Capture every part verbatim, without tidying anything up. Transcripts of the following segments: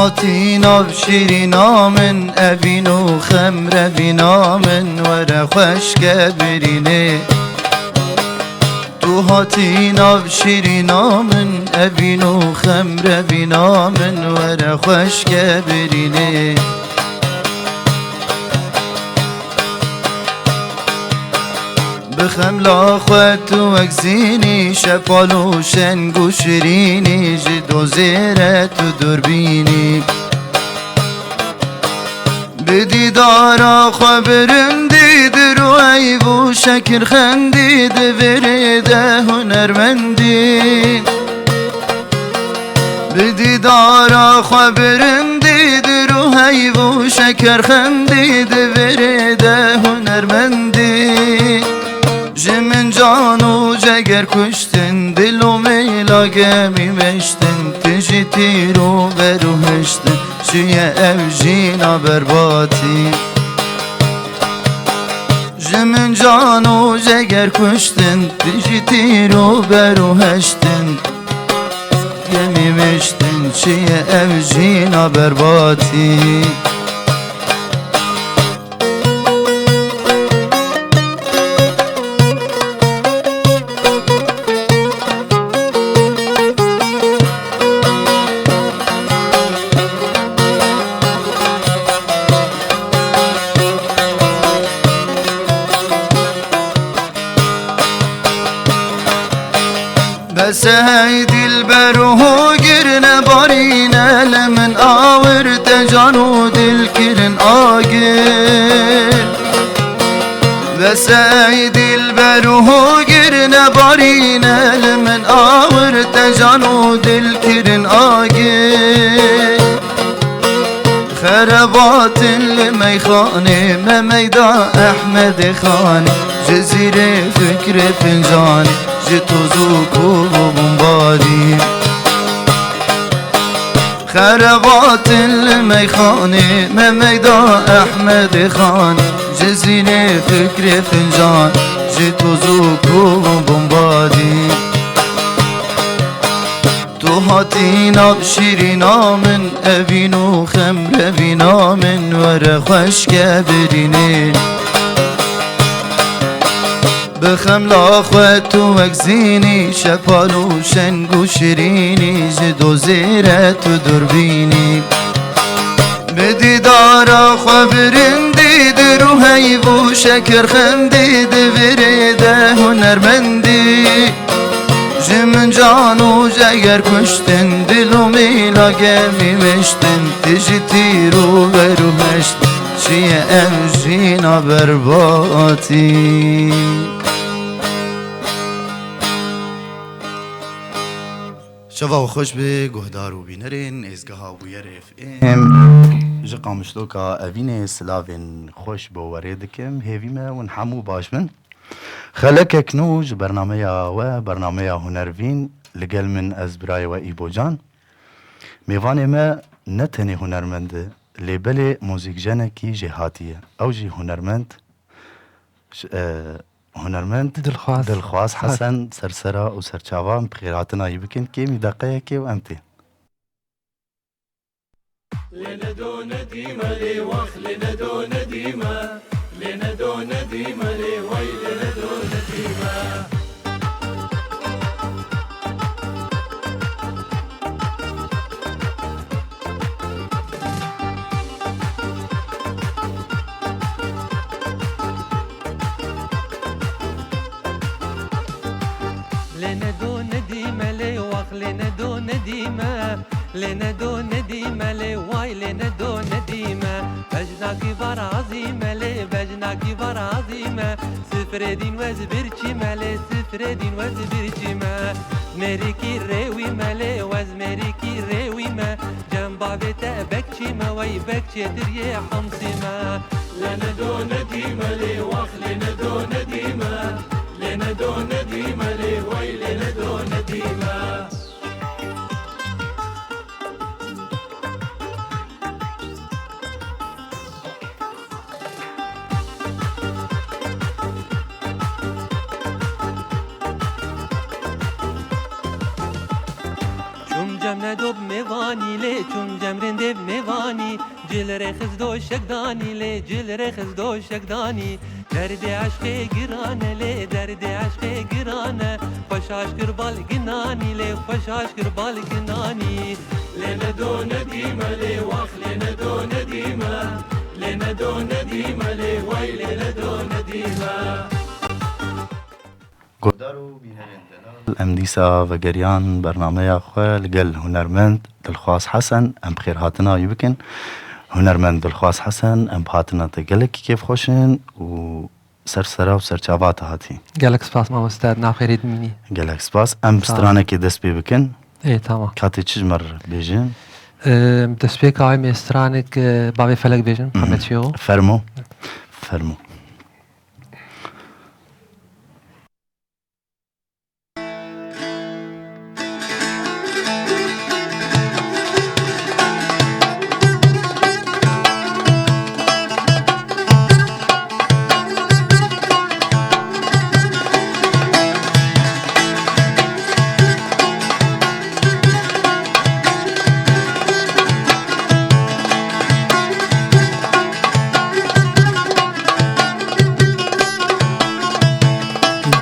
Hatî nav şîrîna min, evîn û xemrevîna min, were xweşke birînê. Tu hatî nav şîrîna min, evîn û xemrevîna min, were xweşke birînê. Bi xemla xwe tu wek zînî, şepal û şeng û şirînî, ji dozê re tu dûr bînî. Bi dîdara xwe birindî, di rû eyb û şekir xendî, di virê de hunermendî. Bi dîdara xwe birindî, di rû eyb û şeker xendî, di virê de hunermendî. Ji min can û ceger kuştin, dil û mêla gemî meştin, tu jî tîr û ber û hiştin, çi ye ev jîna berbatî. Ji min can û ceger kuştin, tu jî tîr û ber û heştin. Gemî miştin, çi ye ev jîna berbatî. Bes ey dilber û hogir, nebarîne li min awir, te can û dil kirin agir. Bes ey dilber û hogir, nebarîne li min awir, te can û dil kirin agir. Xerebatin li meyxanê, me meyda Ehmedê Xanê, Cezîrê fikrê fincanê, ji toz û kûv û bombadî. Xerebatin li meyxanê, me meyda Ehmedê Xanê, Cezîrê fikrê fincanê, ji toz û kûv û bombadî. Tu hatî nav şîrîna min, evîn û xemrevîna min, were xweşke birînê. Bi xemla xwe tu wek zînî, şepal û şeng û şirînî, ji dozê re tu dûr bînî. Bi dîdara xwe birindî, di rû heyv û şeker xendî, di virê de hunermendî. Ji min can û jeger kuştin, dil û mîla gemî miştin, tu jî tîr û ber û heşt, çi ye ev jîna berbatî. Şeva we xweş be, guhdar û bînerên êzgeha Bûyer F M. Ji Qamişloka Evînê silavên xweş bo we rê dikim. Hêvî me hûn hemû baş bin. Xelekek nû ji bernameya we, bernameya Hunervîn, li gel min ez birayê we Îbocan. Mêvanê me ne tenê hunermend e, lê belê muzîkjenekî jêhatî ye. Ew jî hunermend, ş-, e, hunermend Dilxwaz. Dilxwaz Hesen sersera û serçava em bi xêrhatina yî bikin, kêmî deqeyekê û em tê. Lê ne do ne dîme, lê wext lê ne do ne dîme, lê ne do ne dîme, lê wey lê ne do ne dîme. Lê ne do ne dîme, lê wext lê ne do ne dîme. Lê ne do ne dîme, lê way lê ne do ne dîme. Bejnakî varazîme, lê bejnakî varazîme. Sifrê dîn wez birçîme, lê sifrê dîn wez birçîme. Mêrikî rêwîme, lê wez mêrikî rêwîme. Cem bavê te bekçîme, wey bekçê diriyê hemsîme. Lê ne do ne dîme, lê wext lê ne do ne dîme. Lê ne do ne dîme, lê wey lê ne do ne dîme. Çûm cem ne do bi mêvanî lê, çûm cem rindê bi Cil rêxiz doşek danî lê, cil rêxiz doşek danî. Derdê eşqê giran e lê, derdê eşqê giran e. Xweş aşkir bal ginanî lê, xweş aşkir bal ginanî. Lê ne do nedîme lê, wax lê ne do nedîme. Lê ne do nedîme lê, way lê ne do nedîme. Guhdar û bînerên delal, em dîsa vegeriyan bernameya xwe li gel hunermend Dilxwaz Hesen. Em bi xêrhatina wî bikin. Hunermend Dilxwaz Hesen, em bi hatina te gelekî kêfxweş in û ser sera û serçava te hatî. Gelek spas mamoste, nav xêrê dimînî. Gelek spas. Em bi stranekê dest pê bikin. Ê, tamam. Ka tê çi ji me re bêjin? Em, destpêka wê me stranek, e, Bavê Felek bêjin, Mhm. Mihemed Şêxo. Fermo. Fermo.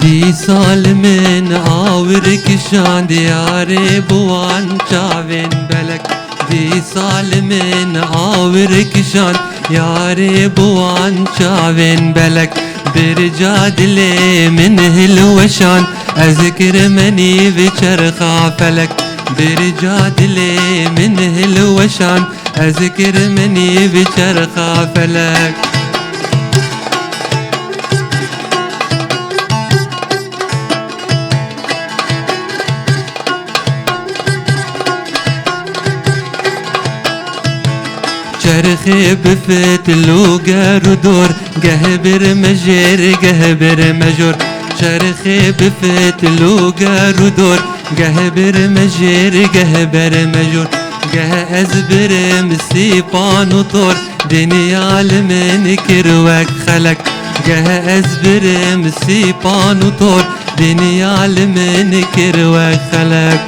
Dîsa li min awir kişand, yarê bi wan çavên belek. Dîsa li min awir kişand, yarê bi wan çavên belek. Birca dilê min hilweşand, ez kirmenî bi çerxa felek. Birca dilê min hilweşand, ez kirmenî bi çerxa felek. Çerxê bi fitil û ger û dor, geh bir me jêr, geh bir me jor. Çerxê bi fitil û ger û dor, geh bir me jêr, geh ber me jor. Geh ez birim sîpan û tor, dinya li min kir wek xelek. Geh ez birim sîpan û tor, dinya li min kir wek xelek.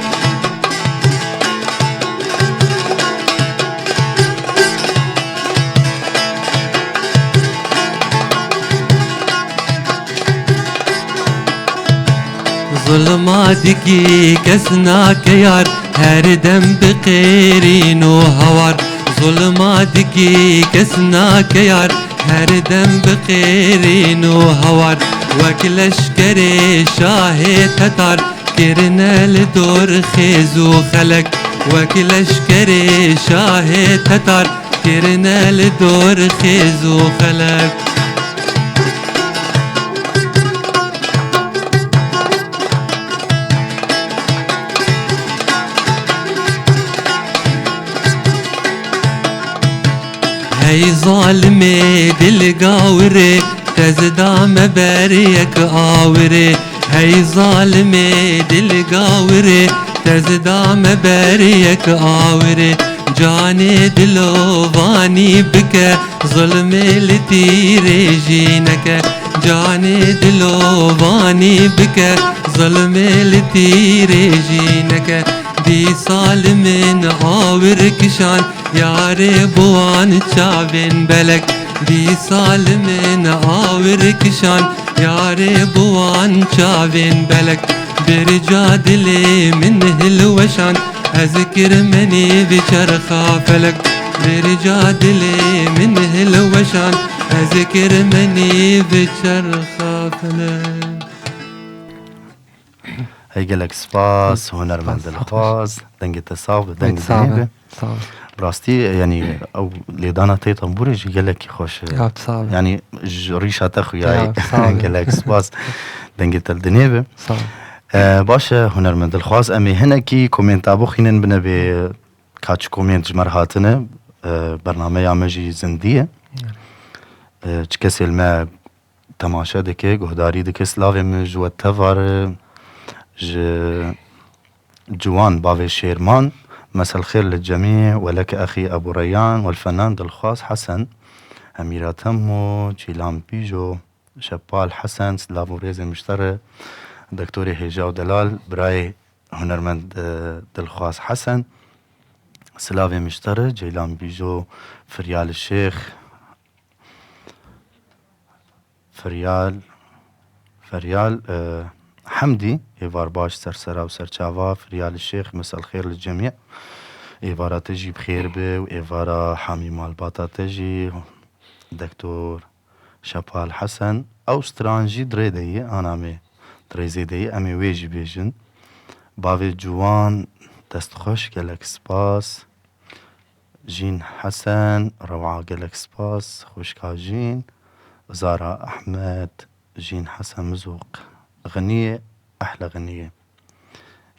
Zulma dikî kes nake yar, her dem bi qêrîn û hawar. Zulma dikî kes nake yar, her dem bi qêrîn û hawar. Wek leşkerê şahê tetar, kirine li dor xêz û xelek. Wek leşkerê şahê tetar, kirine li dor xêz û xelek. Hey zalimê dil gawirê, te zida me ber yek awirê. Hey zalimê dil gawirê, te zida me ber yek awirê. Canê dilovanî bike, zulmê li tîrê jî neke. Canê dilovanî bike, zulmê li tîrê jî neke. Dîsa li min awir kişan, yarê bi wan çavên belek. Dîsa li min awir kişan, yarê bi wan çavên belek. Birca dilê min hilweşan, ez kirmenî bi çerxa felek. Birca dilê min hilweşan, ez kirmenî bi çerxa felek. Hey gelek spas, hunermend Dilxwaz. Dengê te sax be, dengê dinê be. Sağ ol. Bi rastî, yanî, ew lêdana te tembûrê jî gelekî xweş e. Ya, sağ ol. Yanî, ji rîşa te xuyaye. Ya, sağ ol. Gelek spas. Dengê te li dinê be. Sağ ol. E, baş e, hunermend Dilxwaz, em ê hinekî komenta bixwînin, binebê ka çi koment ji me re hatine. E, bernameya me jî zindî ye. E, çi kesê li me temaşe dike, guhdarî dike, silavê min ji we tevare, ji Ciwan bavê Şêrman, mesel xêr li cemî, welek exî Ebû Reyyan, wel fenan Dilxwaz Hesen, Emîra Temmo, Çîlan Pîjo, Şepal Hesen, silav û rêzê min ji te re, doktorê hêja û delal, birayê hunermend, e, Dilxwaz Hesen. Silavê min ji te re, Ceylan Bîjo, Firyal Şêx, Firyal, Feryal, e, Hemdî, êvar baş, sersera û serçava, Firyal Şêx, mesel xêr li cemî. Êvara te jî bi xêr be û êvara hamî malbata te jî, Doktor Şepal Hesen. Ew stran jî di rê de ye, ana me di rêzê de ye, em ê wê jî bêjin. Bavê ciwan, dest xweş, gelek spas. Jîn Hesen, rewa, gelek spas. Xwişka Jîn, Zara Ehmed, Jîn Hesen Mizoq, Xiniyê, ehle Xiniyê.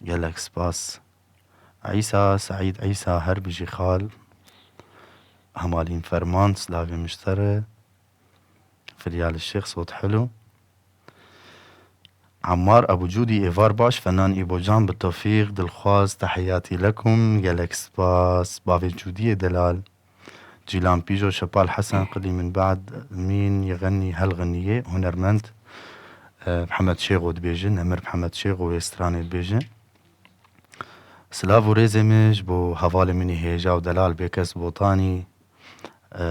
Gelek spas. Îsa, Seîd Îsa, her bijî xal. Hemalîn Ferman, silavê min ji te re. Firyal Şêx, sot helo. Ammar Abu Cûdî, êvar baş, Fenan Îbocan, bi tewfîq, Dilxwaz, tehiyatî lekum, gelek spas, bavê Cûdiyê delal. Cîlan Pîjo, Şepal Hesen, qilî min bad mîn, yexenî, helxeniyê, hunermend, e, Mihemed Şêxo dibêjin, Nemir Mihemed Şêxo wê stranê dibêjin. Silav û rêzê min ji bo hevalê min ê hêja û delal Bêkes Botanî, e,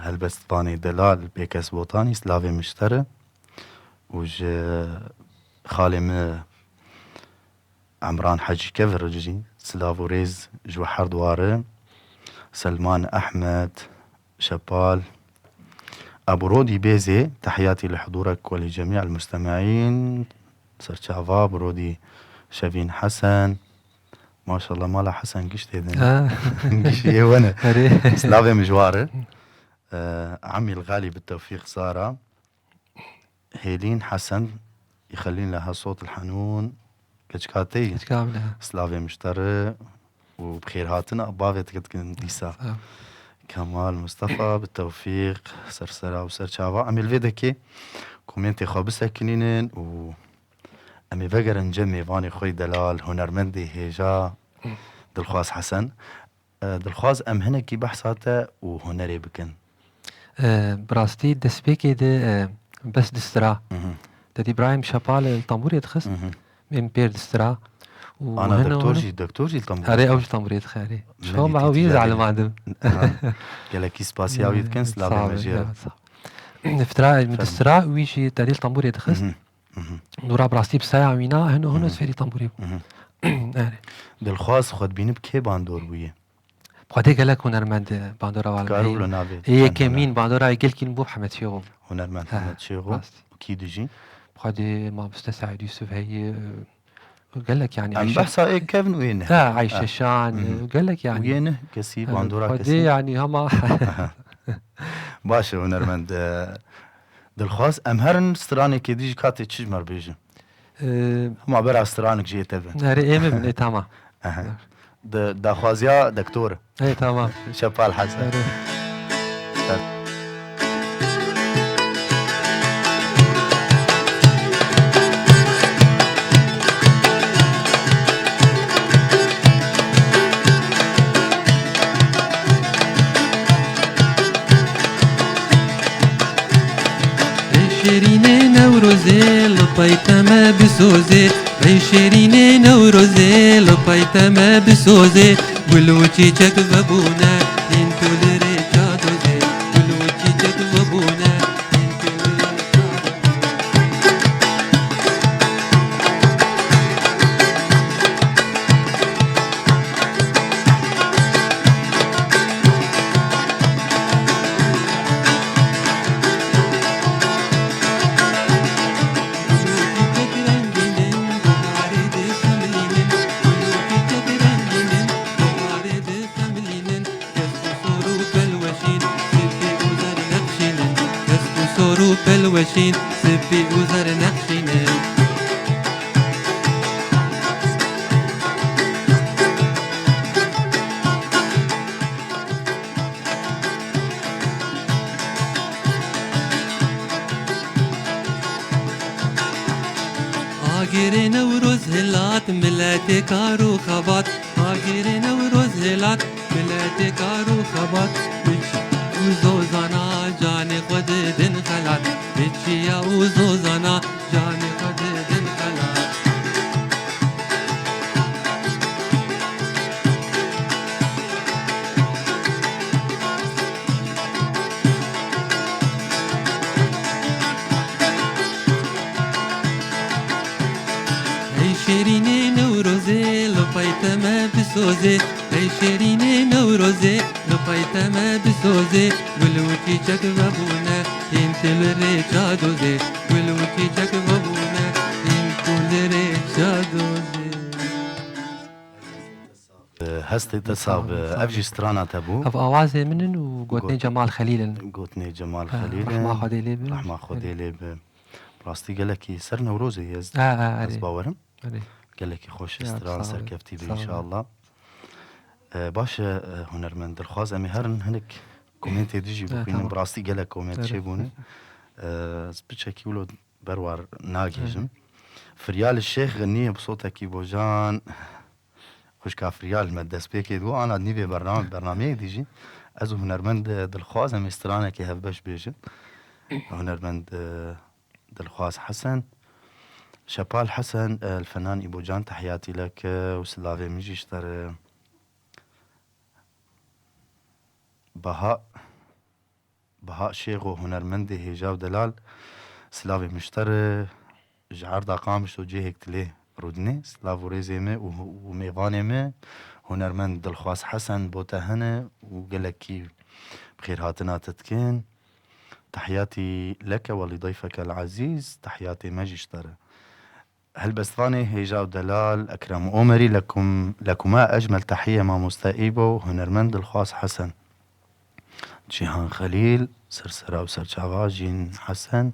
helbestvanê delal Bêkes Botanî, silavê min ji te re û ji xalê min Emran Hecî Kevir jî silav û rêz ji we herduwa re. Selman Ehmed, Şepal, Ebu Rodî Bêzê, tehiyatî li hudûrek welî cemî el mustemeîn, serçava Ebu Rodî Şevîn Hesen. Maşallah, mala Hesen giş tê din. Ha. Giş yê wene. Erê. Silavê min ji wa re. Eee, Emîl Xalî bi tewfîq Zara. Hêlîn Hesen, yixelîn leha sot el henûn, keçika te yî. Keçika min e. Silavê min ji te re û bi xêrhatina bavê te dikin dîsa. Sağ ol. Kemal Mustafa, bi tewfîq, sersera û serçava. Em ê li vê dekê komentê xwe bisekinînin û em ê vegerin cem mêvanê xwe yî delal, hunermendê hêja, Dilxwaz Hesen. E, Dilxwaz, em hinekî behsa te û hunerê bikin. E, bi rastî destpêkê de, e, bes distira. Mhm. Ded Îbrahîm Şepal li tembûrê dixist, Mhm. em pêr distira. Û Ana hino doktor hino jî, doktor jî li tembûrê Erê, ew dixist. Ji tembûrê dixe, erê. Ji Melî xwe ma ew yê Tîtî Lerê. Zaliman dim. Ha. Gelekî spasiya wî dikin, silavê Sağ me ol, jê re. Ya, sağ ol. Fitra, Fermo. Distira, wî jî tedî li tembûrê dixist. Mhm. Mhm. Nûra bi rastî bi saya wîna hino hino Mhm. sifêrî tembûrê bû. Mhm. Erê. Dilxwaz xwedbînî bi kê bandor bûye? Xwedê gelek hunermend bandora Dikar û Walmeyî. Lo navê Ê çend yekemîn hene? Bandora gelkîn bû Hemed Şêxo. Hunermend He, Hemed Şêxo. Rast. Û kî dijî? Xwedê mamoste Seîd Yusuf heye, gelek yani Em Ayşe. Behsa ê kevn û ê ne. Ha, Ayşe Ha. Şan, Mhm. gelek yani. Û yê ne kesî, Ha, bandora Xwedê kesî? Yani hema. Baş e hunermend. E, Dilxwaz, em herin stranekê dijî katê çi ji me re bêjin? Ee, Hema bera stranik jê teve. Erê, ê min, ê, tamam. Aha. Di daxwaziya doktor. Ê, tamam. Şepal Hesen. Erê. Ê şêrînê Newrozê, li pey te me bisozê. Ê şêrînê Newrozê, li pey te me bisozê. Gul û çîçek vebûne, hîn tu li rê çadozê. Gul û çîçek vebûne, hîn tu li rê çadozê. Sor û pelweşîn, spî û zernexşîn in. Agirê Newroz hilat, miletê kar û xebat. Agirê Newroz hilat, miletê kar û xebat. Biçî û zozana, canê xwe didin xelat. Biçiya û zozana, canê xwe didin xelat. Şêrînê Newrozê, li pey te me bisozê. Ey şêrînê Newrozê, li pey te me bisozê. Gul û çîçek vebûne, hîn tu li rê çadozê. Gul û çîçek vebûne, hîn tu li rê çadozê. Hestê te sax be. Ev jî strana te bû. Ev awazê min in û gotinê Got- Cemal Xelîl in. Gotinê Cemal Ha, Xelîl in. Rehma Xwedê lê be. Rehma Xwedê lê be. Rastî gelekî ser Newrozê ye ez, Ha, ha, ez erê. bawerim. Erê. Gelekî xweş Ya, stran sağ ol. serkeftî be Sağ ol. inşallah. E, baş e, e, hunermend Dilxwaz, em ê herin hinek komentê dijî Ha, bixwînin. tamam. Bi rastî gelek koment Erê. çêbûne. E, ez piçekî wilo berwar nagihîjim. Erê. Firyal Şêx Xenî bi sotekî bojan. Xwişka Firyal me destpêkê dibû, ana nîvê bername-, bernameyê dî jî ez û hunermend, e, Dilxwaz em ê stranekê hevbeş bêjin. Hunermend, e, Dilxwaz Hesen, Şepal Hesen, e, li fenan Îbocan tehiyatî leke û silavê min jî ji te re. Baha Baha Şêxo hunermendê hêja û delal, silavê min ji te re, ji erda Qamişlo cihêk dilê rûdinê, silav û rêzê me û, û mêvanê me, hunermend Dilxwaz Hesen bo te hene û gelekî bi xêrhatina te dikin. Tehiyatî leke welî dayfeke el ezîz, tehiyatê me jî ji te re. Helbestvanê hêja û delal Ekrem Omerî, lekum, lekuma ecmel tehiye mamoste Îbo, hunermend Dilxwaz Hesen. Cîhan Xelîl, sersera û serçava Jîn Hesen,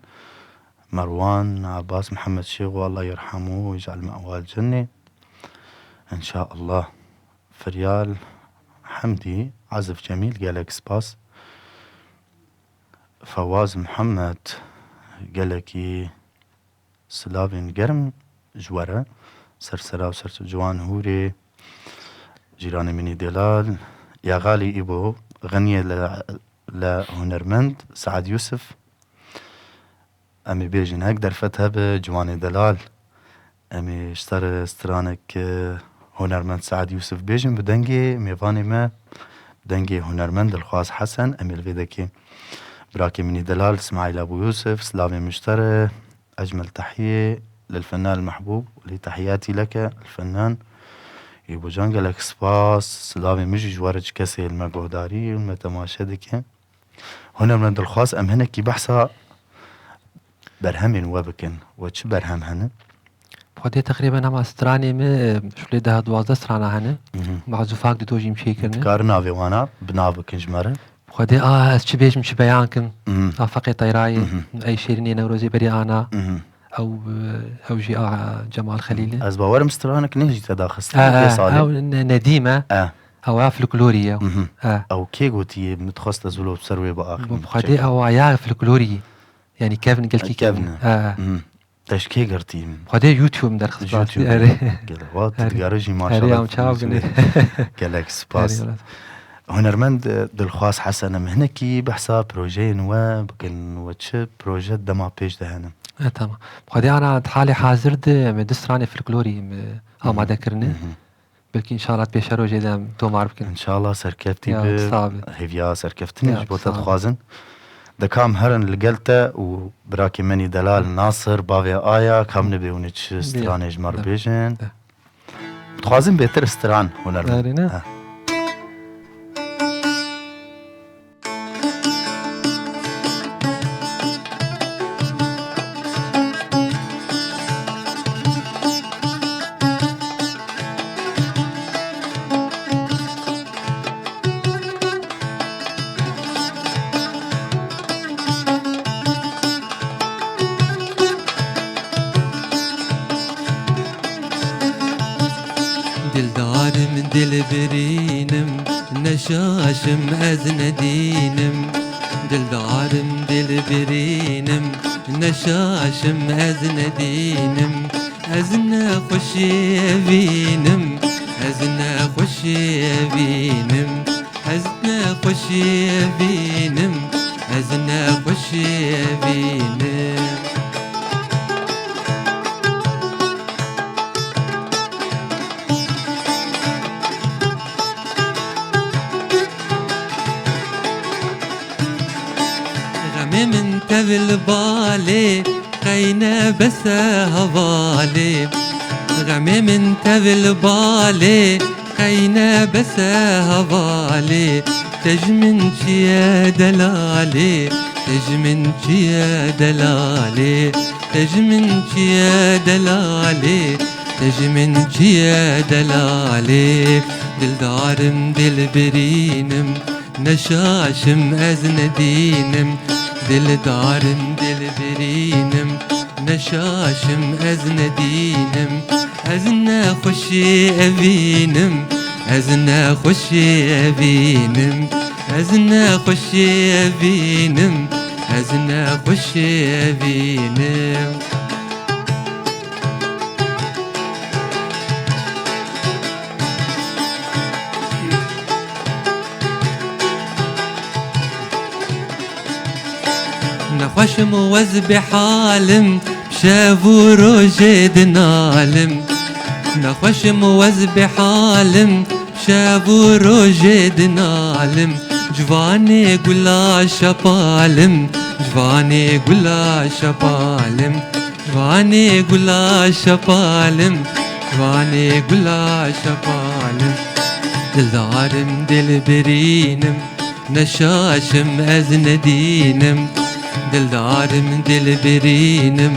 Merwan Abbas Mihemed Şêxo, Allah yerhemû, ic'el me'wal cennê. Înşaallah. Firyal Hemdî, Azif Cemîl, gelek spas. Fewaz Mihemed, gelekî Silavên germ ji we re, sersera û ser Ciwan Hûrê, cîranê min î delal, ya xalî Îbo, xeniyê le, le hunermend Sead Yûsif. Em ê bêjin hek derfet hebe, ciwanê delal. Em ê ji te re stranek, e, hunermend Sead Yûsif bêjin bi dengê mêvanê me, dengê hunermend Dilxwaz Hesen. Em ê li vê dekê birakê min î delal Smaîl Ebû Yûsif, silavê min ji te re. Ecmel tehiyê lil fennan mehbûb, lê tehiyatî leke el fennan. Îbocan gelek spas, silavê min jî ji we re çi kesê li me guhdarî û li me temaşe dike. Hunermend Dilxwaz, em hinekî behsa berhemên we bikin. We çi berhem hene? Xwedê teqrîben hema stranê min, e, şulê deh duwazdeh strana hene. Mhm. Mazûfak di dojî em çêkirine. Dikari navê wana bi nav bikin ji me re? Xwedê, a, ez çi bêjim, çi beyan kim? Mhm. A Feqê Teyrayê, Mhm. Ey Şêrînê Newrozê berî ana. Mhm. Ew, e, ew jî a Cemal Xelîl e. Ez bawerim stranek ne jî te daxist. E, Vê e, salê. Ew ne-, nedîm e. E. Ew a folklorî ye. Mhm. E. Ew kê gotiye, min dixwest ez wilo ser wê biaxivim. Bi Xwedê ew a ya folklorî. Yanî kevn gelkî Kevn. Kevn. E. Mhm. Te ji kê girtî? Xwedê YouTube derxist Ji rastî, YouTube. Erê. Gel, wa tu Erê. digere jî Erê, maşallah em çawa filmê bine. jî. Gelek spas. Erê, Hunermend, e, Dilxwaz Hesen, em hinekî behsa projeyên we bikin, we çi proje dema pêş de hene? E, tamam. Xwedê ana di halê hazir de em ê du stranê folklorî em, e, Hı hı. amade kirine. Hı hı. Belkî înşallah pêşerojê de em tomar bikin. Înşallah serkeftî Ya, bi. sağ be. Hêviya serkeftinê Ya, ji bo te sağ be. dixwazin. Deka em herin li gel te û birakê min î delal Nasir, bavê Aya, kam nibê hûn ê çi Bê. stranê ji me re Bê. bêjin. Bê. Dixwazin bêtir stran hunermend. Erê ne? Ha. Dildarim, dilbirînim, ne şaşim ez ne dînim. Dildarim, dilbirînim, ne şaşim ez ne dînim. Ez ne xweşî evînim, ez ne xweşî evînim. Ez ne xweşî evînim, ez ne xweşî evînim. Xemê min tevil balê, qeyne bese hevalê. Xemê min tevil balê, qeyne bese hevalê. Te ji min çiye delalê, te ji min çiye delalê, te ji min çiye delalê, te ji min çiye delalê. Dildarim dilbirînim, ne şaşim ez ne dînim. Dildarim dilbirînim, ne şaşim ez ne dînim. Ez ne xweşî evînim, ez ne xweşî evînim. Ez ne xweşî evînim, ez ne xweşî evînim. Nexweşim û ez bêhalim, bi şev û rojê dinalim. Nexweşim û ez bêhalim, bi şev û rojê dinalim. Civanê gula şepalim, civanê gula şepalim. Civanê gula şepalim, civanê gula şepalim. Dildarim dilbirînim, ne şaşim ez ne dînim. Dildarim dilbirînim,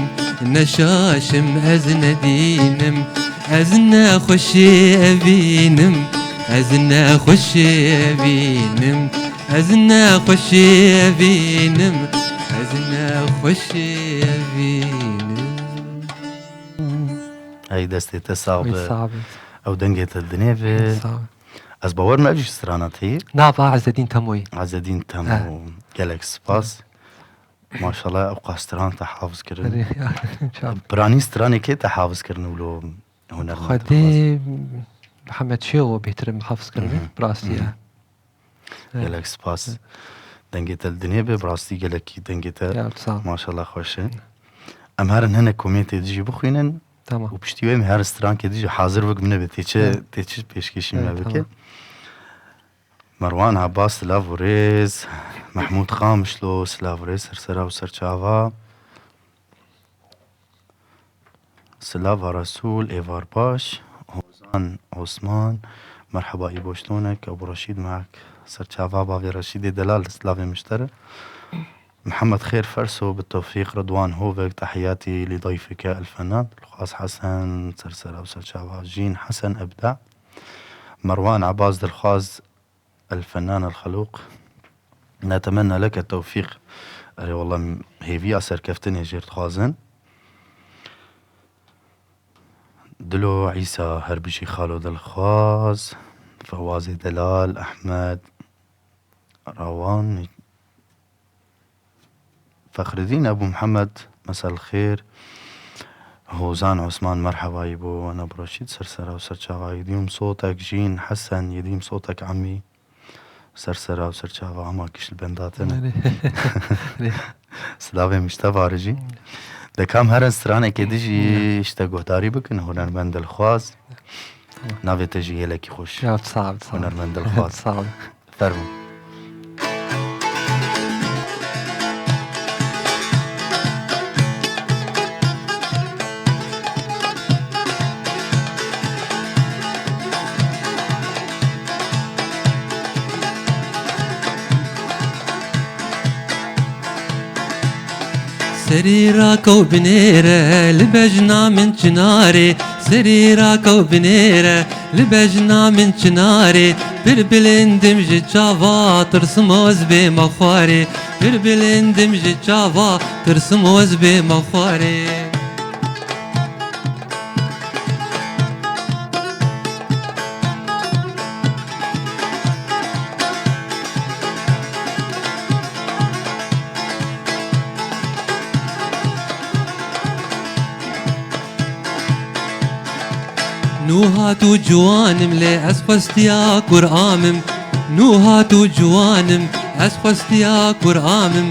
ne şaşim ez ne dînim. Ez ne xweşî evînim, ez ne xweşî evînim. Ez ne xweşî evînim, ez ne xweşî evînim. Ey destê te sax Ey be. Sax be. Ew dengê te dinê be. Sax be. Ez bawer me ev jî strana te yî. Na, va Ezedîn Temoyî. Ezedîn Temo. He. Gelek spas. Maşallah ew qas stran te hafiz kirin. Erê, ya, çav. Piranî stranê kê te hafiz kirin wilo hunermend Xwedê dixwaz? Mihemed Şêxo bêhtir em hafiz kirine, Hı hı. bi rastî Hı hı. ye. Gelek spas. Dengê te li dinê be, bi rastî gelekî dengê te Ya, sağ ol. maşallah xweş e. Em herin hinek komê tê dijî bixwînin Tamam. û piştî wê em her strankê dijî hazir bik min be tê çi, Evet. tê çi pêşkêşî Evet, me bike. Tamam. Merwan Abbas, silav û rêz. Mehmûd Qamişlo, silav û rêz, sersera û serçava. Silava Resûl, êvar baş. Hozan Osman, merheba, î boştonek, Ebu Reşîd, meak serçava, bavê Reşîdê delal, silavê miştere. Mihemed Xêr Ferso, bi tewfîq, Ridwan Hovek, tehiyatî li dayfike el fenan, Dilxwaz Hesen, sersera û serçava, Jîn Hesen, ebda. Merwan Abbas, Dilxwaz, الفنان الخلوق، نتمنى لك التوفيق. Erê, wela hêviya serkeftinê jê dixwazin. Dilo Îsa, her bijî xalo Dilxwaz, Fewazê Delal, Ehmed Rawan, Fexridîn Ebû Mihemed, mesel xêr. Hozan Osman, merheba, î bo wana bi Reşîd, sersera û serçava, yedîm sotek Jîn Hesen, yedîm sotek Emî, sersera û serçava, ama kiş li benda te ne. Erê. Erê. Silavê mişte varijî. De kam herin stranekê dijî Ya. işte guhdarî bikin, hunermend Dilxwaz. Tamam. Navê te jî gelekî xweş. Ya, sağ ol, sağ ol. Hunermend Dilxwaz. Sağ ol. Fermo. Serî rakew binêre li bejna min çinarê, serî rakew binêre li bejna min çinarê, pir bilindim ji çava tirsim ez bême xwarê, pir bilindim ji çava tirsim ez bême xwarê. Nû hat û ciwanim lê ez xwestiya kur amim. Nû hat û ciwanim ez xwestiya kur amim.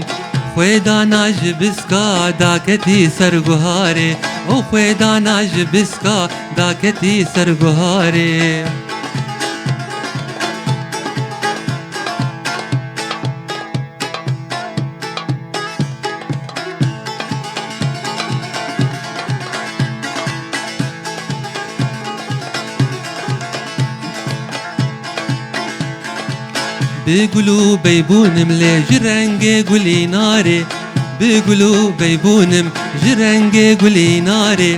Xwêdana ji biska daketî ser guharê. O xwêdana ji biska daketî ser guharê. Bi gul û beybûnim lê ji rengê gulî narê. Bi gul û beybûnim ji rengê gulî narê.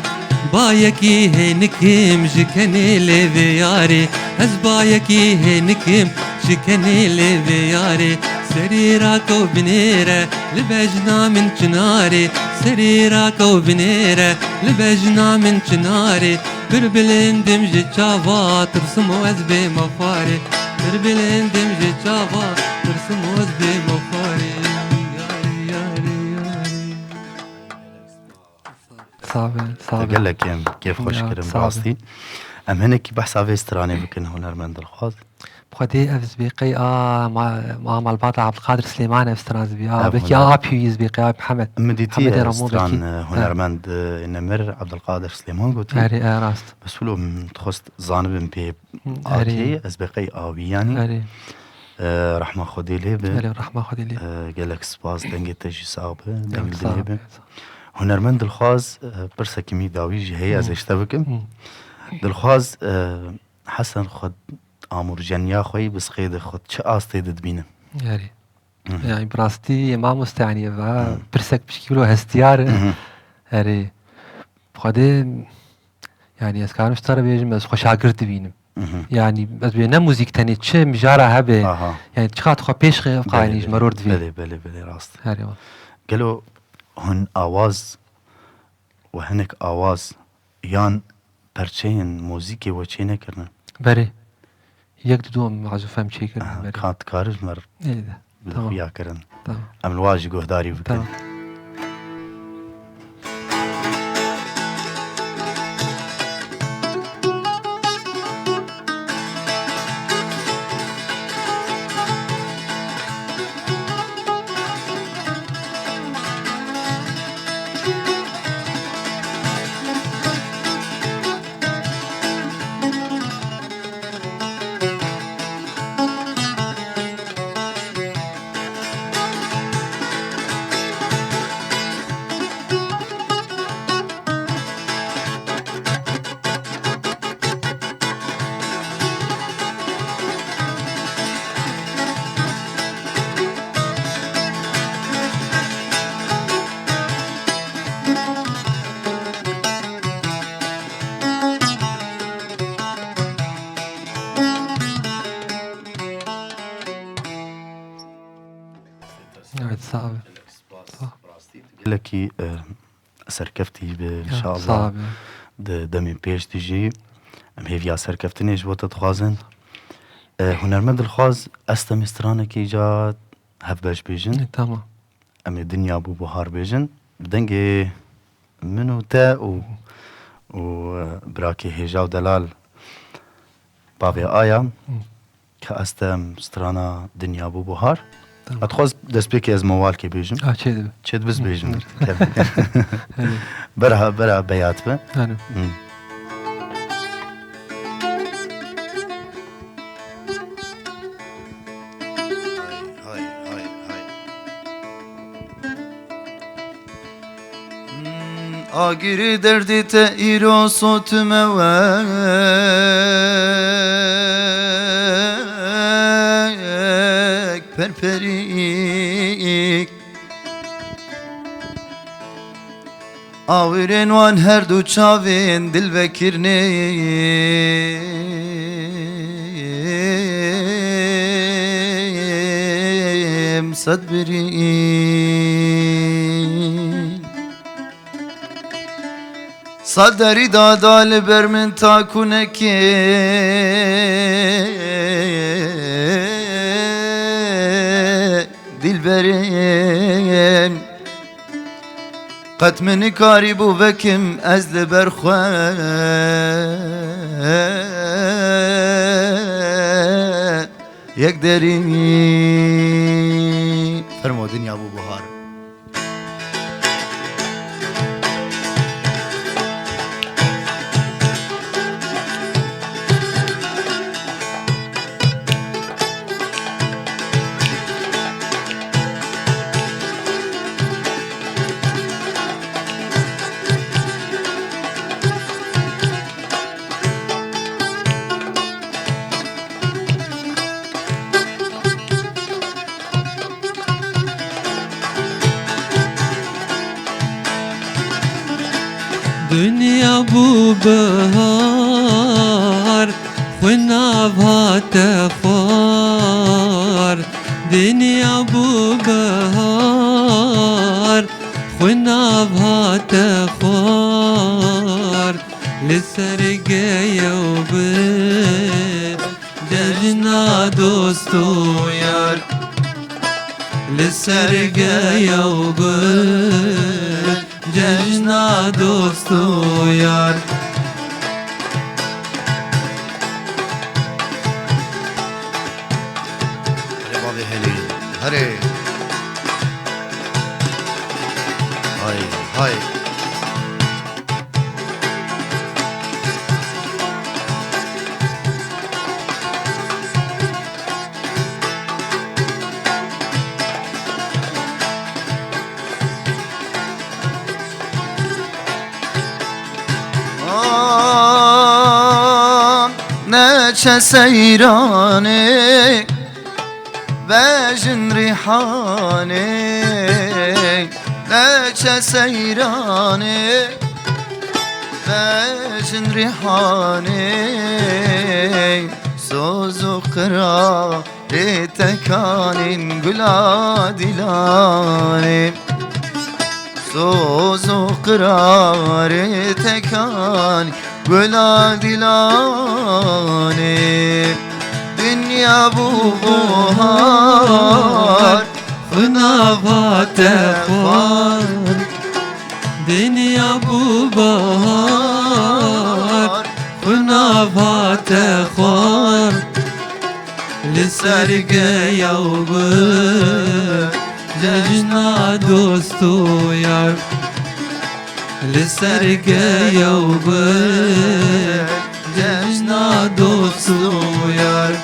Bayekî hênikim ji kenê lê vê yarê. Ez bayekî hênikim ji kenê lê vê yarê. Serî rakew binêre li bejna min çinarê. Serî rakew binêre li bejna min çinarê. Pir bilind im ji çava tirsim û ez bêma xwarê. Pir bilind im ji çava tirsim û ez bêma xwarê. Yarê, yarê, yarê. Sabe, sabe. Gelek em kêf xweş Ya, kirin, sabe. Rastî. Em hinekî behsa vê stranê bikin, hunermend Dilxwaz. Xwedê ev zbêqey a ma-, ma-, malbata Abdulkadir Süleyman ev stran zbî. A, Ev belkî huner- a pî wî zbêqey, a Mihemed. Min dîtî, Mihemedê e, Ramo stran, belkî. e, Ha. hunermend, e, nemir Abdulkadir Süleyman gotî. Erê, e, rast. Bes wilo min dixwest zanibim pê Hı, atê, erê. ez bê qey awî yanî. Erê. E, rehma Xwedê lê be. Erê, rehma Xwedê lê. E, gelek spas, dengê te jî sax be, Ya, dengê sax dilê be. be. Hunermend Dilxwaz, e, pirsekî min dawî jî heye, ez Hı. ê ji te bikim. Hı. Dilxwaz, e, Hesen xwe amûrjeniya xwe yî bi siqê de xwe çi astê de dibînin? Erê. Hı hı. Yani bi rastî yê mamoste, yani va Hı. pirsek pişkî wilo hestiyar e. Hı hı. Erê. Xwedê, yani ez karim ji te re bêjim, ez xwe şagirt dibînim. Hı hı. Yani ez bê ne muzîk tenê çi mijara hebe. Aha. Yani çiqat xwe pêş xwe Belê, qayînî ji belê. meror divê. Belê, belê, belê, rast. Erê wa. Gelo hûn awaz û hinek awaz yan perçeyên muzîkê we çê nekirine? Berê. Yek di du em mazûf em çêkirin, Aha, berê. Ka dikarin ji me re Ê de. bi Tamam. xuya kirin. Tamam. Em li wa jî guhdarî bikin. Tamam. Evet, sağ ol. Sağ ol. Gelekî, e, serkeftî bi, Ya, inşallah. Sağ ol. Di demên pêş de jî em hêviya serkeftinê ji bo te dixwazin. E, hunermend Dilxwaz, ez te em ê stranekê îca hevbeş bêjin. E, tamam. Em ê Dinya bû buhar bêjin. Bi dengê min û te û, û, e, birakê hêja û delal bavê Aya. Hı. Ka ez te em strana Dinya bû buhar. Tamam. Ez dixwaz destpêkê ez mowalkê bêjim. Ha, çê dibe. Çê dibe ez bêjim. Hı. Bera, bera beyat be. Hani. Hı. Hay, hay, hay. Agirê derdê te îro sotime wek perperîk. Awirên wan her du çavên dil vekirnê em sed birîn. Sed derî dada li ber min takunekê dilberê. Qet min nikarîbû vekim ez li ber xwe yek derî. Fermo dinya bû buhar. Dinya bû bihar, xwe nav hate xwar. Dinya bû bihar, xwe nav hate xwar. Li ser geyew bi cejna dost û yar. Li ser geyew bi cejna dost û yar. Herê bavê Helî, herê. Hay, hay. Neçe seyranê vejin rîhanê, neçe seyranê vejin rîhanê, soz û qira rê tekanîn gula dîlanê. Soz û qirarê tekanî gula dîlanê. Dinya bû buhar, xwe nav hate xwar. Dinya bû bahar, xwe nav hate xwar. Li ser geya û bi cejna dost û yar. Li ser geya û bi cejna dost û yar.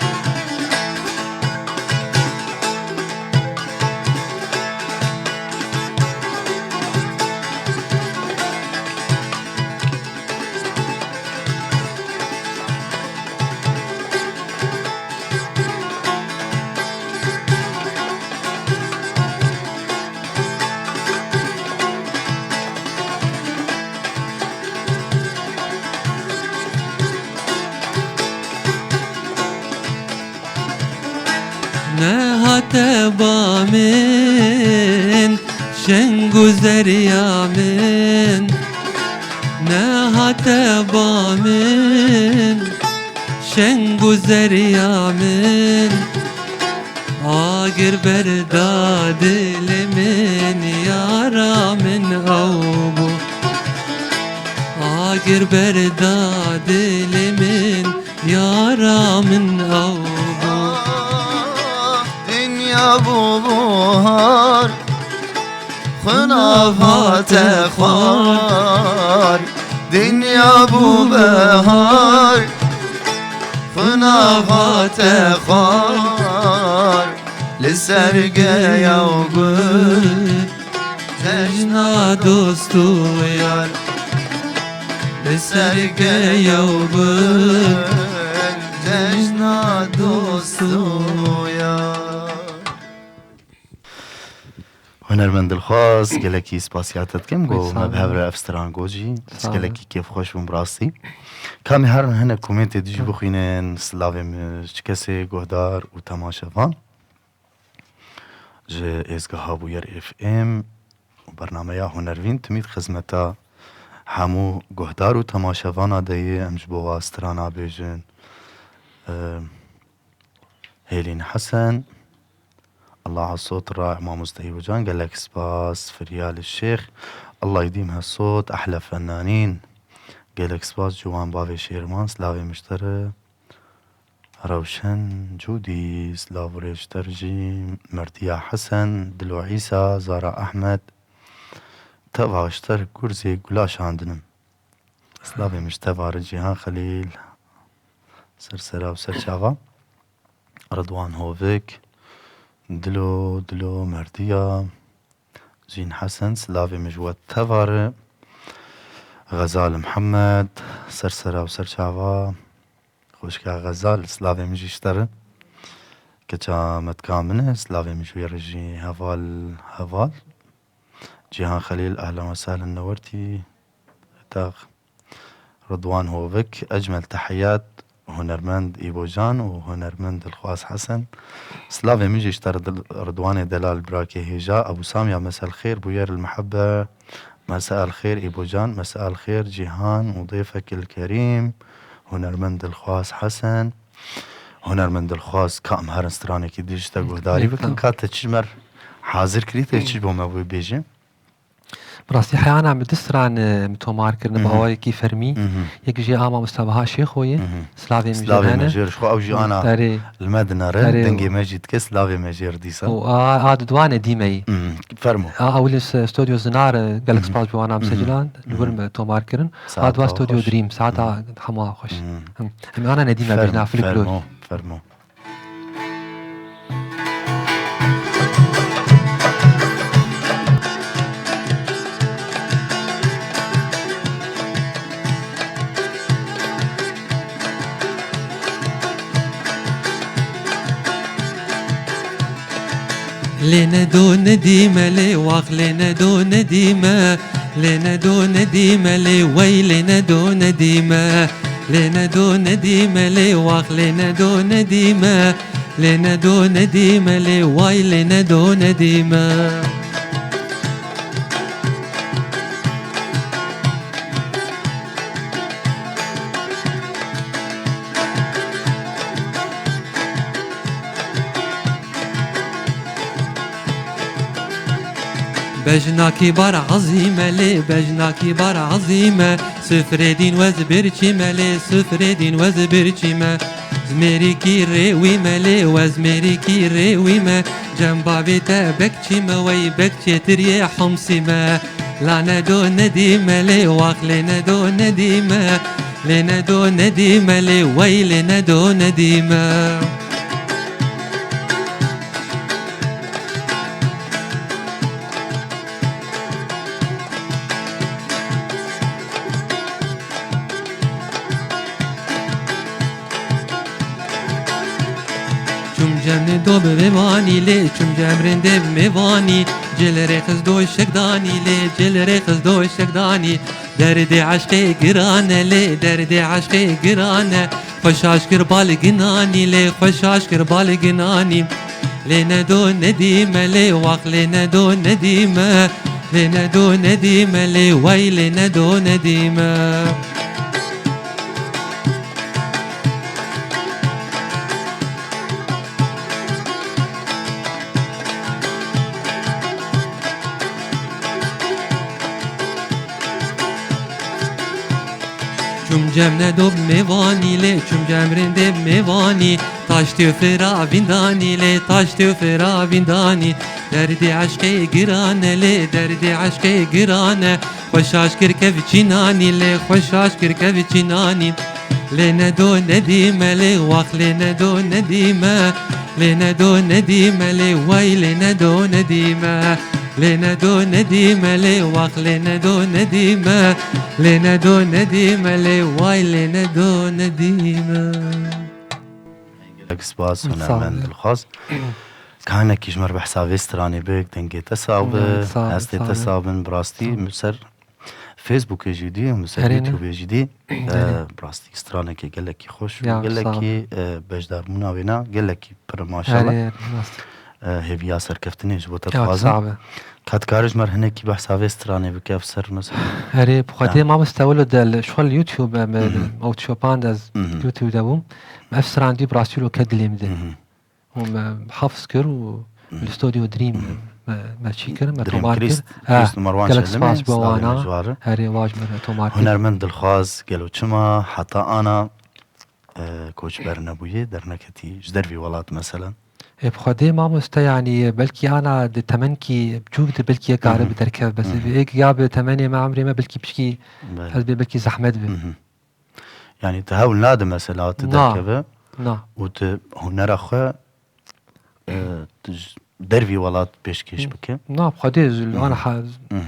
Nehate ba min, şeng û zeriya min. Nehate ba min, şeng û zeriya min. Agir berda dilê min, yara min ew bû. Agir berda dilê min, yara min ew bû. Dinya bû buhar, xwe nav hate xwar. Dinya bû behar, xwe nav hate xwar. Li ser geya û gul, cejna dost û yar. Li ser geya û gul, cejna dost û yar. Hunermend Dilxwaz, gelekî spasiya te dikim, ku me bi hev re ev stran got jî. Ez gelekî kêfxweş bûm, bi rastî. Kamî her hinek komêntê dijî bixwînin, silavê min ji kesê guhdar û temaşevan. Ji êzgeha Bûyer F M û bernameya Hunervîn timîd xizmeta hemû guhdar û temaşevana de ye. Em ji bo wa strana bêjin. Hêlîn Hesen, Allah sot ra Mamosteyî Hocan, gelek spas. Firyalî Şêx, Allah yedîm he sot, ehle fennanîn. Gelek spas Ciwan Bavê Şêrman, silavê min ji te re. Rewşen Cûdî, silav û rêz ji te re jî. Merdiya Hesen, Dilo Îsa, Zara Ehmed, teva ji te re kurzê gula şandinim. Silavê min ji teva re Cîhan Xelîl, ser sera û ser çava. Ridwan Hovik, Dilo, Dilo, Merdiya, Jîn Hesen, silavê min ji we teva re. Xezal Mihemed, ser sera û ser çava. Xwişka Xezal, silavê min jî ji te re. Keça metka min e, silavê min ji wê re jî heval, heval. Cîhan Xelîl, ehlen we sehlen, newertî. Ridwan Hovik, ecmel tehiyat, hunermend Îbocan û hunermend Dilxwaz Hesen. Slavê min jî ji te Rid-, Ridwanê delal birakê hêja. Ebû Samya, mesel xêr, Bûyer el Mehebbe, mesel xêr, Îbocan, mesel xêr, Cîhan û dêfek el Kerîm, hunermend Dilxwaz Hesen. Hunermend Dilxwaz, ka em herin stranekî dî ji te guhdarî bikin, ka te çi ji me re hazir kirî, te çi ji bo me bû bêjî? Bi rastî heyana min du stran, e, min tomar kirine bi awayekî fermî. Yek jê a mamosta Baha Şêxo ye. Slavê min jê hene. Slavê me jê re, ji xwe ew jî ana li me dinere, dengê me jî dike, slavê me jê re dîsa. Û a, a di dwane dîme yî. Fermo. A ewilî s-, Stodyo Zinar, e, gelek spas bi wana min secilan, li wir me tomar kirin. A dwa Stodyo Dream, saeta hema xweş. Em ana nedîme bêjna fliklor. Fermo, fermo. Lê nedo nedîme, lê wax lê nedo nedîme. Lê nedo nedîme, lê wey lê nedo nedîme. Lê nedo nedîme, lê wax lê nedo nedîme. Lê nedo nedîme, lê way lê nedo nedîme. Bejnakî bar ezîme lê, bejnakî bar ezîme. Sifrê dîn wez birçîme lê, sifrê dîn wez birçîme. Zmêrîkî rê wî me lê, wez zmêrîkî rê wî me. Cem bavê te bekçî me, wey bek çêtir yê Homsî me. La nedo nedîme lê, wax lê nedo nedîme. Lê nedo nedîme lê, wey lê nedo nedîme. Çûm cem do bi mêvanî lê, çûm cem rindê bi mêvanî. Cil rê xiz do şekdanî lê, cil rê xiz do şekdanî. Derdê eşqê giran e lê, derdê eşqê giran e. Xwe şaş kir bal ginanî lê, xwe şaş kir bal ginanî. Lê nedo nedîme lê, wax lê nedo nedîme. Lê nedo nedîme lê, wey lê nedo nedîme. Çûm cem nedo bi mêvanî lê, çûm cem rindê bi mêvanî. Taştê û fira vîndanî lê, taştê û fira vîndanî. Derdê eşqê giran e lê, derdê eşqê giran e. Xwe şaş kir kev çînanî lê, xwe şaş kir kev çînanî. Lê nedo nedîme lê, wax lê nedo nedîme. Lê nedo nedîme lê, wey lê nedo nedîme. Lê nedo nedîme lê, wax lê nedo nedîme. Lê nedo nedîme lê, wey lê nedo nedîme. Gelek spas, hunermend Dilxwaz. Ka hinekî ji me re behsa vê stranê bik, dengê te sax be, hestê te sax bin, bi rastî min ser Facebookê jî dî, min ser YouTubeê jî dî. E, bi rastî stranekê gelekî xweş û gelekî, e, beşdarbûna wêna gelekî pir e maşallah. E, hêviya serkeftinê ji bo te dixwazim. Ka dikarî ji me re hinekî behsa vê stranê bike, ev ser mesela. Erê, bi Xwedê mamoste wilo de li, ji xwe li YouTube em, ew tişopan de ez YouTube de bûm. Ev stran dî bi rastî wilo ket dilê min de. Û me hafz kir û li Studio Dream me, me çî kir, me tomar kir. Krîst, Krîst û Merwan Şelimê, gelek spas bo wana. Herê, vaj me re tomar kir. Hunermend Dilxwaz, gelo çima heta ana, e, koçber nebûye, derneketî ji dervî welat mesela? Ê, bi Xwedê mamoste, yanî belkî ana di temenkî biçûk de belkî yek kare bi derkev, bes ê ya bi temenê me, emrê me belkî pişkî ez bê belkî zehmet be. Yanî tu hewl nade mesela tu derkeve û tu hunera xwe, e, tu ji dervî welat pêşkêş bike? Na, bi Xwedê zû li ana ha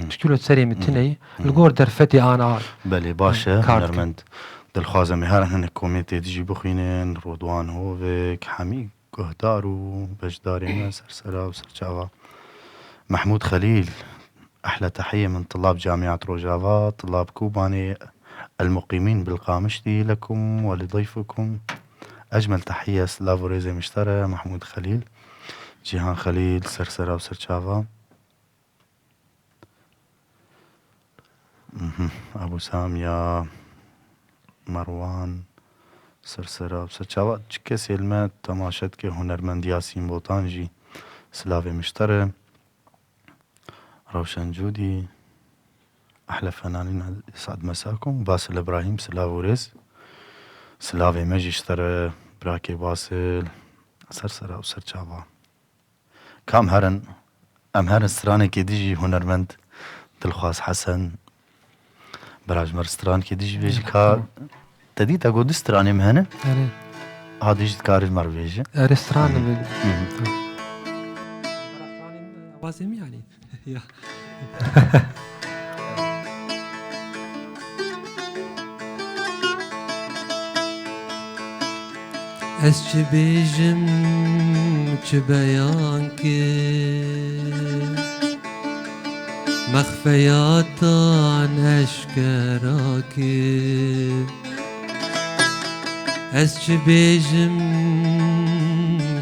tişkî wilo serê min tune ye. Li gor derfetê ana. Belê, baş e, hunermend Dilxwaz, em ê herin hinek komêntê dî jî bixwînin. Rodwan Hovik, Hemî guhdar û beşdarê me ser sera û ser çava. Mehmûd Xelîl, أحلى تحية من طلاب جامعة روجافا، طلاب كوباني المقيمين بالقامشلي لكم ولضيفكم. أجمل تحية، silav û rêzê min ji te re, Mehmûd Xelîl, Cîhan Xelîl, ser sera û ser çava. Mhm. Ebû Samiya, Merwan, ser sera û ser çava. Çi kesê li me temaşe dike, hunermend Yasîn Botan jî silavê min ji te re. Rewşen Cûdî, ehle fenanîn, Esad Mesakum, Basil Îbrahîm, silav û rêz. Silavê me jî ji te re, birakê Basil, ser sera û ser çava. Kam herin, em herin stranekê dijî hunermend Dilxwaz Hesen. Biraj me stranekê dijî bêjî ka te dî te got du stranê me hene. Erê. Ha dijî dikarî me bêjî. Erê stran Hı hı. Bêjî. Hı hı. Awazê min yani. Ya. Ez çi bêjim, çi beyan kim, mexfeyatan eşkera kim. Ez çi bêjim,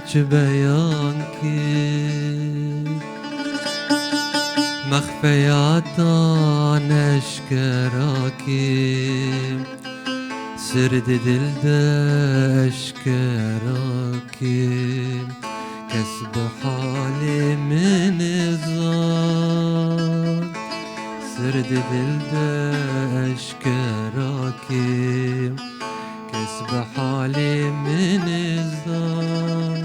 çi beyan kim, mexfeyatan eşkera kim. Sir di dil de eşkera kim, kes bi halê min nizan. Sir di dil de eşkera kim, kes bi halê min nizan.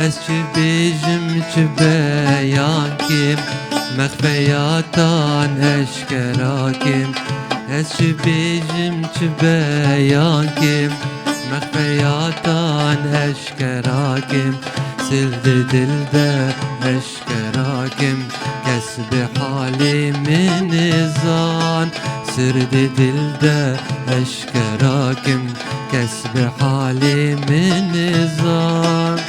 Ez çi bêjim, çi beyan kim, mexfeyatan eşkera kim. Ez çi bêjim, çi beyan kim, mexfeyatan eşkera kim. Sir di dil de eşkera kim, kes bi halê min nizan. Sir di dil de eşkera kim, kes bi halê min nizan.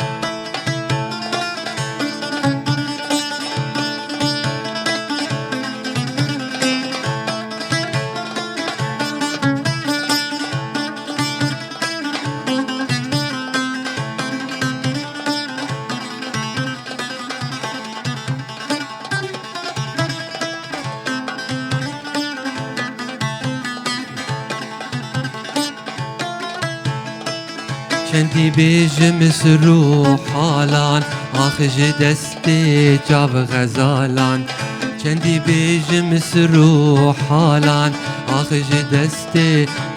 Çendî bêjim sir û halan, ax ji destê çav xezalan. Çendî bêjim sir û halan, ax ji destê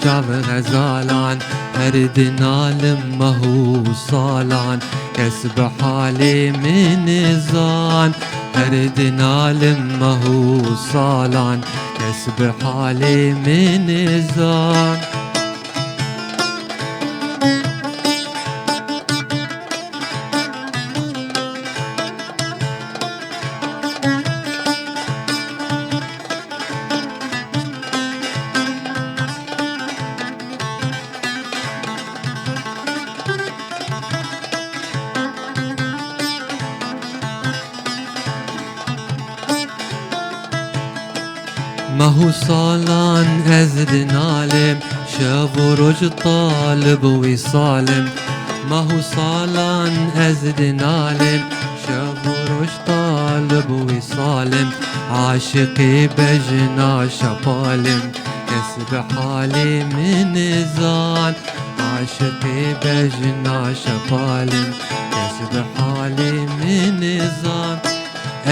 çav xezalan. Her dinalim meh û salan, kes bi halê min nizan. Her dinalim meh û salan, kes bi halê min nizan. Meh û salan ez dinalim, şev û roj talib wîsalim. Meh û salan ez dinalim, şev û roj talib wîsalim. Aşiqê bejna şepalim, kes bi halê min nizan. Aşiqê bejna şepalim, kes bi halê min nizan.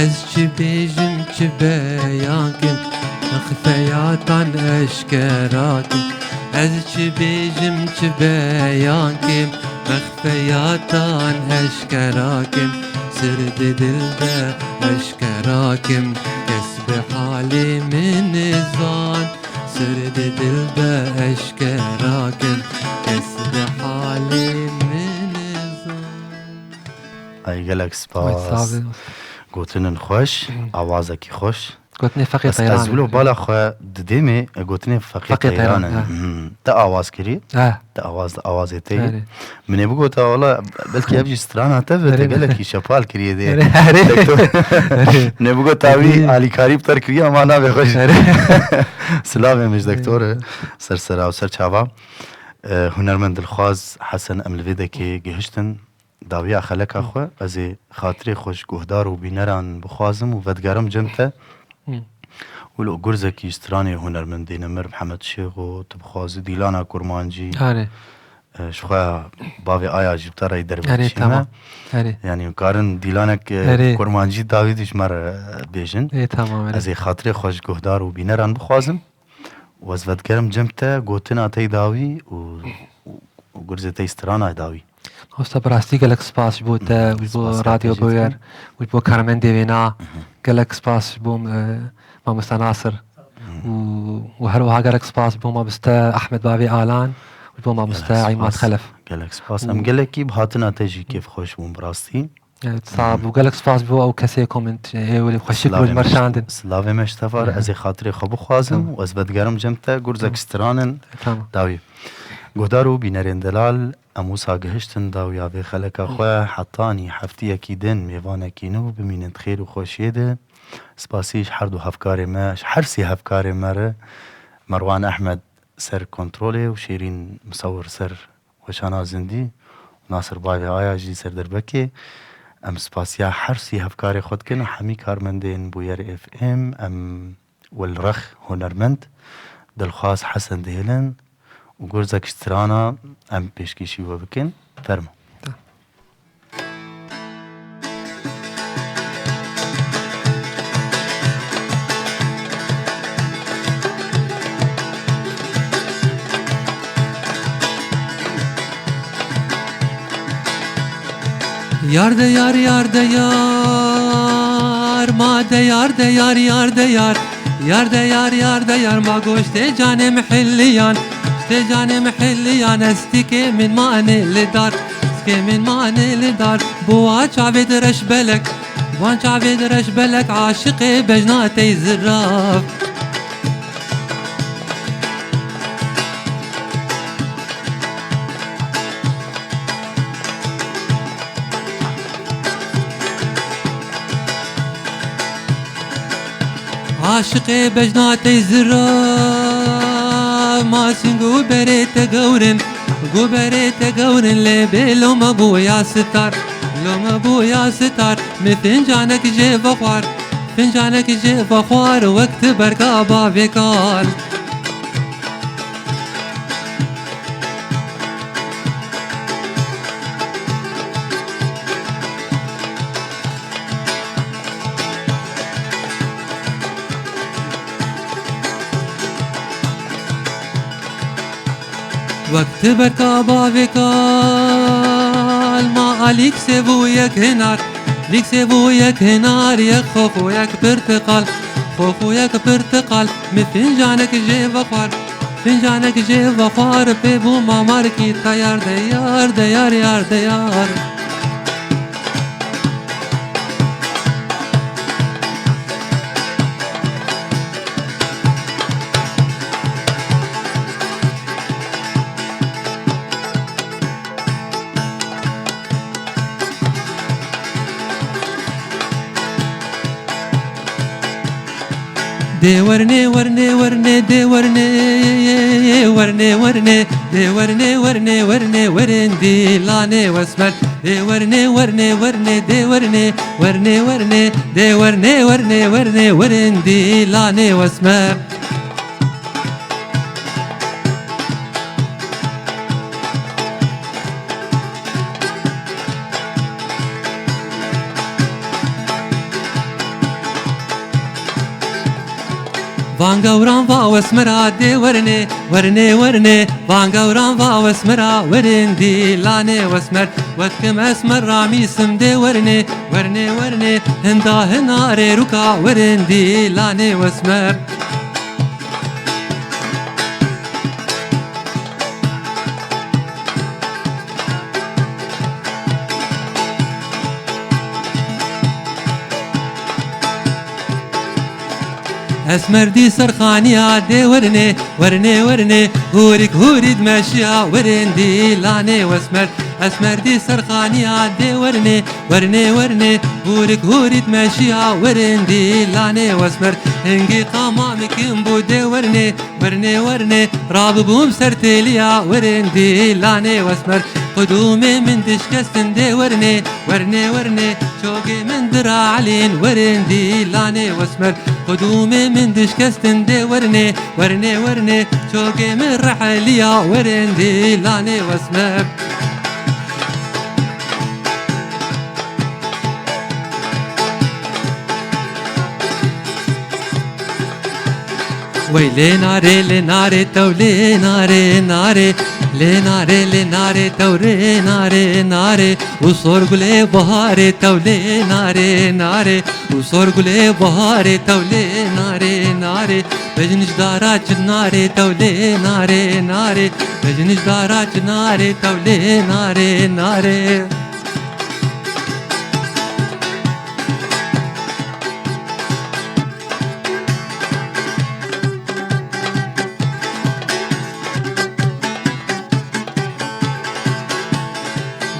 Ez çi bêjim, çi beyan kim, mexfeyatan eşkera kim. Ez çi bêjim, çi beyan kim, mexfeyatan eşkera kim. Sir di dil de eşkera kim, kes bi halê min nizan. Sir di dil de eşkera kim, kes bi halê min nizan. Ay gelek spas. Ay, sağ olun. Gotinin xweş, awazekî xweş. Gotinê Feqê Teyran. Ez wilo bala xwe didêmê, e, gotinê Feqê Teyran in. Teyran, ha. Hmm. Te awaz kirî? Ha. Te awaz, awazê te yî. Erê. Min ê bigota, wala, belkî ev jî strana te be, te gelekî şepal kiriye dê. Erê, erê. Doktor. Erê. Min ê bigota wî alîkarî bi te re kiriye, ama navê xwe jî. Erê. Silavê min ji doktor e. Ser sera û ser çava. E, hunermend Dilxwaz Hesen, em li vê dekê gihiştin dawiya xeleka xwe, ez ê xatirê xwe ji guhdar û bîneran bixwazim û vedigerim cem te. Hı. Wilo gurzekî ji stranê hunermendê nemir Mihemed Şêxo, tu bixwazî dîlana kurmancî. Erê. E, ji xwe bavê aya jî bi te re derve Erê, dişîme. Tamam. Erê. Yanî, karin dîlanek, e, Erê. kurmancî dawî dî ji me re, e, bêjin. Ê, tamam, erê. Ez ê xatirê xwe ji guhdar û bîneran bixwazim. Û ez vedigerim cem te gotina te yî dawî û, û, û gurzê te yî strana dawî. Mamoste, bi rastî gelek spas ji bo te û ji bo Spas ya Radyo te jî Boyer dikim. û ji bo karmendê wêna. Mhm. Gelek spas ji bo, e, Mamoste Nasir. Mhm. Û, û her wiha gelek spas ji bo Mamoste Ahmed Bavê Alan û ji bo Mamoste Gelek Îmad spas. Xelef. Gelek spas. Û Em gelekî bi hatina te jî kêfxweş bûn bi rastî. Evet, sağ bû. Gelek spas bo ew kesê ku min, e, wê xweşik bo ji me re şandin. Silavê me ji te re, Hı hı. ez ê xatirê xwe bixwazim Tamam. û ez vedigerim cem te gurzek Tamam. stranin Tamam. dawî. Guhdar û bînerên delal, em wisa gihiştin dawiya vê xeleka xwe, hetanî heftiyekî din mêvanekî nû bimînin di xêr û xweşiyê de. Spasî ji her du hevkarê me, ji her sê hevkarê me re, Merwan Ehmed ser kontrolê û Şêrîn Misewir ser weşana zindî û Nasir Bavê Aya jî ser derbekê. Em spasiya her sî hevkarê xwe dikin û hemî karmendên Bûyer F M. Em welrex hunermend Dilxwaz Hesen dihêlin û gurzek ji strana em pêşkêşî we bikin. Fermo. Yar de yar, yar de yar, ma de yar de yar, yar de yar. Yar de yar, yar de yar, ma goştê canê mihilliyan. Goştê canê mihilliyan, ez tikê min mane li dar. Tikê min mane li dar. Bo a çavê de reş belek. Wan çavê de reş belek, aşiqê bejna tey zirav. Aşiqê bejna tey zirav, ma sing û berê te gewrin, û berê te gewrin lê bê loma bûya sitar, loma bûya sitar, mi fincanek jê vexwar, fincanek jê vexwar, wek ti berka bavê kal. Wek ti berka bavê kal ma a lîksê bû yek hinar, lîksê bû yek hinar, yek xoxo yek pirtiqal, xoxo yek pirtiqal, mi fincanek jê vexwar, fincanek jê vexwar, pê bû mamarkî tayar de yar, de yar, yar, de yar. Dê wernê, wernê, wernê, dê wernê, wernê, wernê, dê wernê, wernê, wernê, werin dîlanê wesmer. Dê wernê, wernê, wernê, dê wernê, wernê, wernê, dê wernê, wernê, wernê, wernê, werin dîlanê wesmer. Van gewran va wesmera dê wernê, wernê, wernê. Van gewran va wesmera werin dîlanê wesmer. Wetkim esmer ramîsim dê wernê, wernê, wernê. Hinda hinarê rûka werin dîlanê wesmer. Esmer dî serxaniya dê werinê, werinê, werinê, hûrîk, hûrî dimeşiya werin dîlanê wesmer. Esmer dî serxaniya dê werinê, werinê, werinê, hûrîk, hûrî dimeşiya werin dîlanê wesmer. Hingî qama min kim bû dê werinê, werinê, werinê, rabibûm ser têliya werin dîlanê wesmer. Qudûmê min dişkestin dê werinê, werinê, werinê, çogê min dira elîn werin dîlanê wesmer. Qudûmê min dişkestin dê werinê, werinê, werinê, çogê min reheliya werin dîlanê wesmer. Wey lê narê, lê narê, tew lê narê, narê. Lê narê, lê narê, tew rê narê, narê. Û sor gulê baharê, tew lê narê, narê. Û sor gulê baharê, tew lê narê, narê. Bejin ji dara çinarê, tew lê narê, narê. Bejin ji dara çinarê, tew lê narê, narê.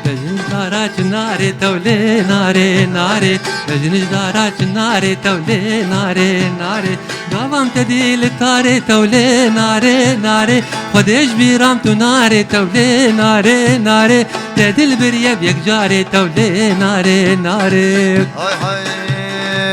Bejin ji dara çinarê, tew lê narê, narê. Bejin ji dara çinarê, tew lê narê, narê. Gavam te dî li tarê, tew lê narê, narê. Xwedê ji bîram tu narê, tew lê narê, narê. Te dil biriye bi yek carê, tew lê narê, narê. Hay hay,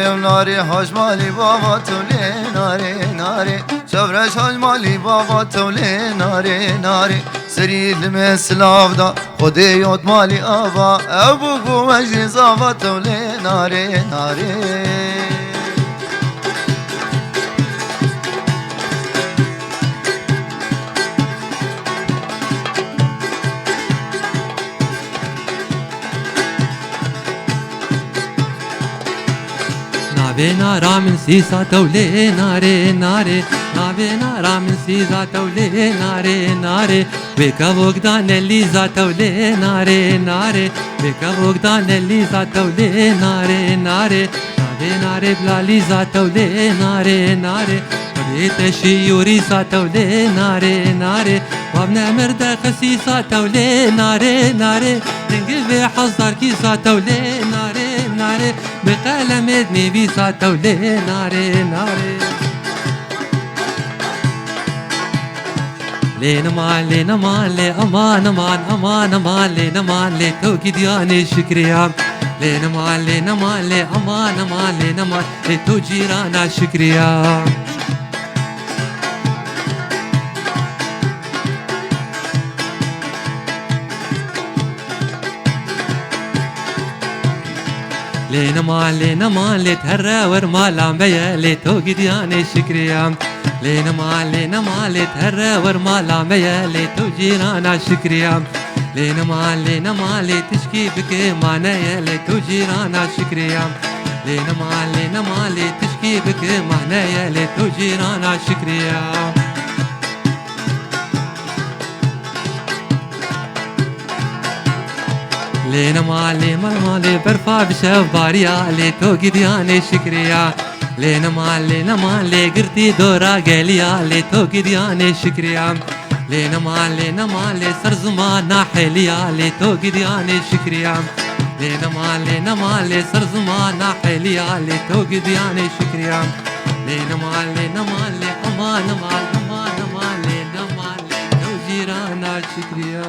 ew narê haj malî bava, tew lê narê, narê. Çevreş haj malî bava, tew lê narê, narê. Serî li me silav da, Xwedê yot malî ava, ew bû ku me jî zava, tew lê narê, narê. Navê nara min sîsa, tew lê narê, narê. Navê nara min sîsa, tew lê narê, narê. Wê kevok dane lîza, tew lê narê, narê. Wê kevok dane lîza, tew lê narê, narê. Navê narê bila lîza, tew lê narê, narê. Xwedê te şî û rîsa, tew lê narê, narê. Bav nemir de xisîsa, tew lê narê, narê. Dingê vê hezar kîsa, tew lê narê, narê. Bi qelemê dinivîsa, tew lê narê, narê. Lê nema, lê nema, lê aman, aman, aman, aman, lê nema, lê tew gidiyanê Şikriya. Lê nema, lê nema, lê aman, aman, lê nema, lê tew cîrana Şikriya. Lê nema, lê nema, lê here wer mala me ye, lê tew gidiyanê Şikriya. Lê nema, lê nema, lê here wer mala me ye, lê tew cîrana Şikriya. Lê nema, lê nema, lê tişkî bike mane ye, lê tew cîrana Şikriya. Lê nema, lê nema, lê tişkî bike mane ye, lê tew cîrana Şikriya. Lê nema, lê nema, lê berfa bi şev bariya, lê tew gidiyanê Şikriya. Lê nema, lê nema, lê girtî dora geliya, lê tew gidiyanê Şikriya. Lê nema, lê nema, lê ser zimana heliya, lê tew gidiyanê Şikriya. Lê nema, lê nema, lê ser zimana heliya, lê tew gidiyanê Şikriya. Lê nema, lê nema, lê aman, aman, aman, aman, lê nema, lê tew cîrana Şikriya.